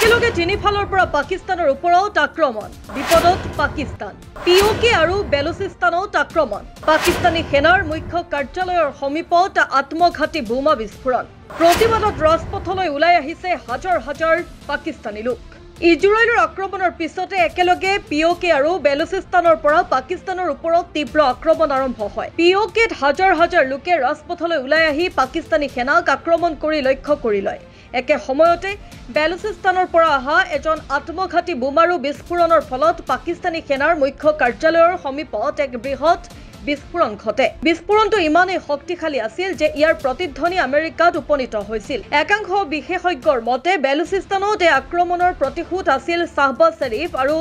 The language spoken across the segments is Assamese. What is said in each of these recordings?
একেলগে তিনিফালৰ পৰা পাকিস্তানৰ ওপৰত আক্ৰমণ, বিপদত পাকিস্তান। পিঅ'কে আৰু বেলুচিস্তানত আক্ৰমণ। পাকিস্তানী সেনাৰ মুখ্য কাৰ্যালয়ৰ সমীপত আত্মঘাতী বোমা বিস্ফোৰণ। প্ৰতিবাদত ৰাজপথলৈ ওলাই আহিছে হাজাৰ হাজাৰ পাকিস্তানী লোক। ইজৰাইলৰ আক্ৰমণৰ পিছতে একেলগে পিঅ'কে আৰু বেলুচিস্তানৰ পৰা পাকিস্তানৰ ওপৰত তীব্ৰ আক্ৰমণ আৰম্ভ হয়। পিঅ'কেত হাজাৰ হাজাৰ লোকে ৰাজপথলৈ ওলাই আহি পাকিস্তানী সেনাক আক্ৰমণ কৰি লক্ষ্য কৰি লয়। একে সময়তে বেলুচিস্তানৰ পৰা অহা এজন আত্মঘাতী বোমাৰু বিস্ফোৰণৰ ফলত পাকিস্তানী সেনাৰ মুখ্য কাৰ্যালয়ৰ সমীপত এক বৃহৎ বিস্ফোৰণ ঘটে। বিস্ফোৰণটো ইমানেই শক্তিশালী আছিল যে ইয়াৰ প্ৰতিধ্বনি আমেৰিকাত উপনীত হৈছিল। একাংশ বিশেষজ্ঞৰ মতে বেলুচিস্তানত এই আক্ৰমণৰ প্ৰতিশোধ আছিল শ্বাহবাজ শ্বৰীফ আৰু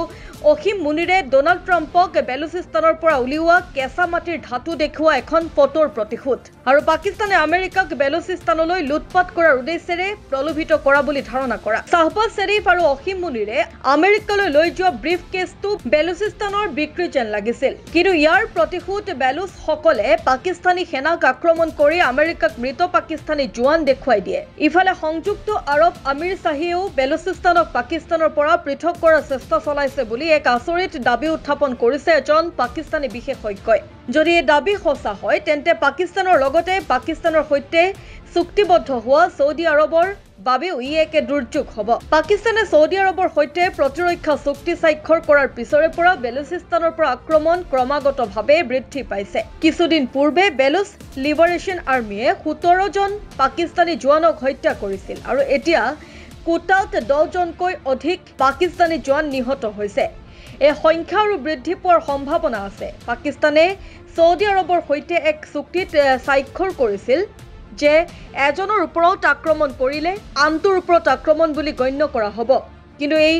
অসীম মুনিৰে ডনাল্ড ট্ৰাম্পক বেলুচিস্তানৰ পৰা উলিওৱা কেঁচা মাটিৰ ধাতু দেখুওৱা এখন ফটোৰ প্ৰতিশোধ আৰু পাকিস্তানে আমেৰিকাক বেলুচিস্তানলৈ লুটপাত কৰাৰ উদ্দেশ্যেৰে প্ৰলোভিত কৰা বুলি ধাৰণা কৰা। শ্বাহবাজ শ্বৰীফ আৰু অসীম মুনিৰে আমেৰিকালৈ লৈ যোৱা ব্ৰিফ কেছটো বেলুচিস্তানৰ বিক্ৰী যেন লাগিছিল, কিন্তু ইয়াৰ প্ৰতিশোধ বেলুচসকলে পাকিস্তানী সেনাক আক্ৰমণ কৰি আমেৰিকাক মৃত পাকিস্তানী জোৱান দেখুৱাই দিয়ে। ইফালে সংযুক্ত আৰৱ আমিৰশ্বাহীয়েও বেলুচিস্তানক পাকিস্তানৰ পৰা পৃথক কৰাৰ চেষ্টা চলাইছে বুলি এক আচৰিত দাবী উত্থাপন কৰিছে এজন পাকিস্তানী বিশেষজ্ঞই। যদি এই দাবী সঁচা হয় তেন্তে পাকিস্তানৰ লগতে পাকিস্তানৰ সৈতে চুক্তিবদ্ধ হোৱা ছৌদি আৰৱৰ বাবেও ই এক দুৰ্যোগ হ'ব। পাকিস্তানে ছৌদি আৰৱৰ সৈতে প্ৰতিৰক্ষা চুক্তি স্বাক্ষৰ কৰাৰ পিছৰে পৰা বেলুচিস্তানৰ পৰা আক্ৰমণ ক্ৰমাগতভাৱে বৃদ্ধি পাইছে। কিছুদিন পূৰ্বে বেলুচ লিবাৰেশ্যন আৰ্মীয়ে 17 জন পাকিস্তানী জোৱানক হত্যা কৰিছিল আৰু এতিয়া কোটাত 10 জনকৈ অধিক পাকিস্তানী জোৱান নিহত হৈছে। এই সংখ্যা আৰু বৃদ্ধি পোৱাৰ সম্ভাৱনা আছে। পাকিস্তানে ছৌদি আৰৱৰ সৈতে এক চুক্তিত স্বাক্ষৰ কৰিছিল যে এজনৰ ওপৰত আক্ৰমণ কৰিলে আনটোৰ ওপৰত আক্ৰমণ বুলি গণ্য কৰা হ'ব। কিন্তু এই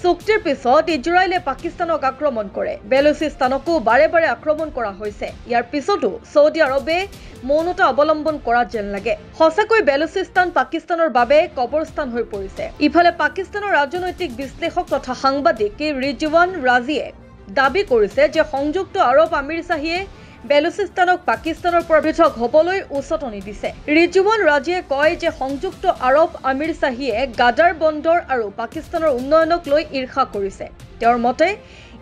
চুক্তিৰ পিছত ইজৰাইলে পাকিস্তানক আক্ৰমণ কৰে। বেলুচিস্তানকো বাৰে বাৰে আক্ৰমণ কৰা হৈছে। ইয়াৰ পিছতো ছৌদি আৰৱে মৌনতা অৱলম্বন কৰা যেন লাগে। সঁচাকৈ বেলুচিস্তান পাকিস্তানৰ বাবে কবৰস্থান হৈ পৰিছে। ইফালে পাকিস্তানৰ ৰাজনৈতিক বিশ্লেষক তথা সাংবাদিক ৰিজৱান ৰাজিয়ে দাবী কৰিছে যে সংযুক্ত আৰৱ আমিৰশ্বাহীয়ে বেলুচিস্তানক পাকিস্তানৰ পৰা পৃথক হ'বলৈ উচটনি দিছে। ৰিজৱান ৰাজিয়ে কয় যে সংযুক্ত আৰৱ আমিৰশ্বাহীয়ে গাদাৰ বন্দৰ আৰু পাকিস্তানৰ উন্নয়নক লৈ ঈৰ্ষা কৰিছে। তেওঁৰ মতে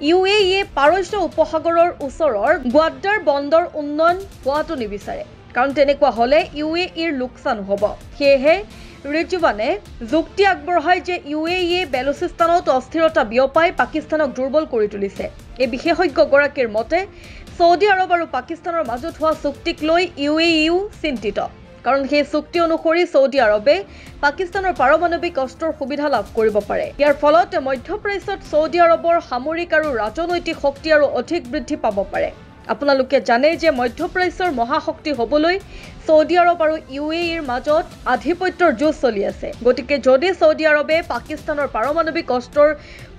ইউএইয়ে পাৰস্য উপসাগৰৰ ওচৰৰ গ্ৱাদাৰ বন্দৰ উন্নয়ন হোৱাটো নিবিচাৰে, কাৰণ তেনেকুৱা হ'লে ইউএইৰ লোকচান হ'ব। সেয়েহে ৰিজৱানে যুক্তি আগবঢ়ায় যে ইউএইয়ে বেলুচিস্তানত অস্থিৰতা বিয়পাই পাকিস্তানক দুৰ্বল কৰি তুলিছে। এই বিশেষজ্ঞগৰাকীৰ মতে ছৌদি আৰৱ আৰু পাকিস্তানৰ মাজত হোৱা চুক্তিক লৈ ইউএইও চিন্তিত, কাৰণ সেই চুক্তি অনুসৰি ছৌদি আৰৱে পাকিস্তানৰ পাৰমাণৱিক অস্ত্ৰৰ সুবিধা লাভ কৰিব পাৰে। ইয়াৰ ফলত মধ্যপ্ৰাচ্যত ছৌদি আৰৱৰ সামৰিক আৰু ৰাজনৈতিক শক্তি আৰু অধিক বৃদ্ধি পাব পাৰে। আপোনালোকে জানে যে মধ্যপ্ৰাচ্যৰ মহাশক্তি হ'বলৈ ছৌদি আৰৱ আৰু ইউএইৰ মাজত আধিপত্যৰ যুঁজ চলি আছে। গতিকে যদি ছৌদি আৰৱে পাকিস্তানৰ পাৰমাণৱিক অস্ত্ৰৰ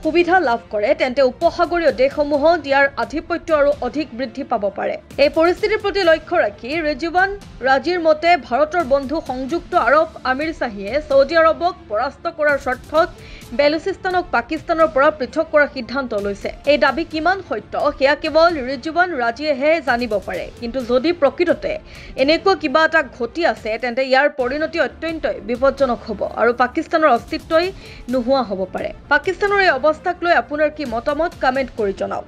সুবিধা লাভ কৰে তেন্তে উপসাগৰীয় দেশসমূহত ইয়াৰ আধিপত্য আৰু অধিক বৃদ্ধি পাব পাৰে। এই পৰিস্থিতিৰ প্ৰতি লক্ষ্য ৰাখি ৰিজৱান ৰাজিৰ মতে ভাৰতৰ বন্ধু সংযুক্ত আৰৱ আমিৰশ্বাহীয়ে ছৌদি আৰৱক পৰাস্ত কৰাৰ স্বাৰ্থত বেলুচিস্তানক পাকিস্তানৰ পৰা পৃথক কৰাৰ সিদ্ধান্ত লৈছে। এই দাবী কিমান সত্য সেয়া কেৱল ৰিজৱান ৰাজিয়েহে জানিব পাৰে, কিন্তু যদি প্ৰকৃততে এনেকুৱা কিবা এটা ঘটি আছে তেন্তে ইয়াৰ পৰিণতি অত্যন্তই বিপজ্জনক হ'ব আৰু পাকিস্তানৰ অস্তিত্বই নোহোৱা হ'ব পাৰে। পাকিস্তানৰ এই অৱস্থাক লৈ আপোনাৰ কি মতামত কমেণ্ট কৰি জনাওক।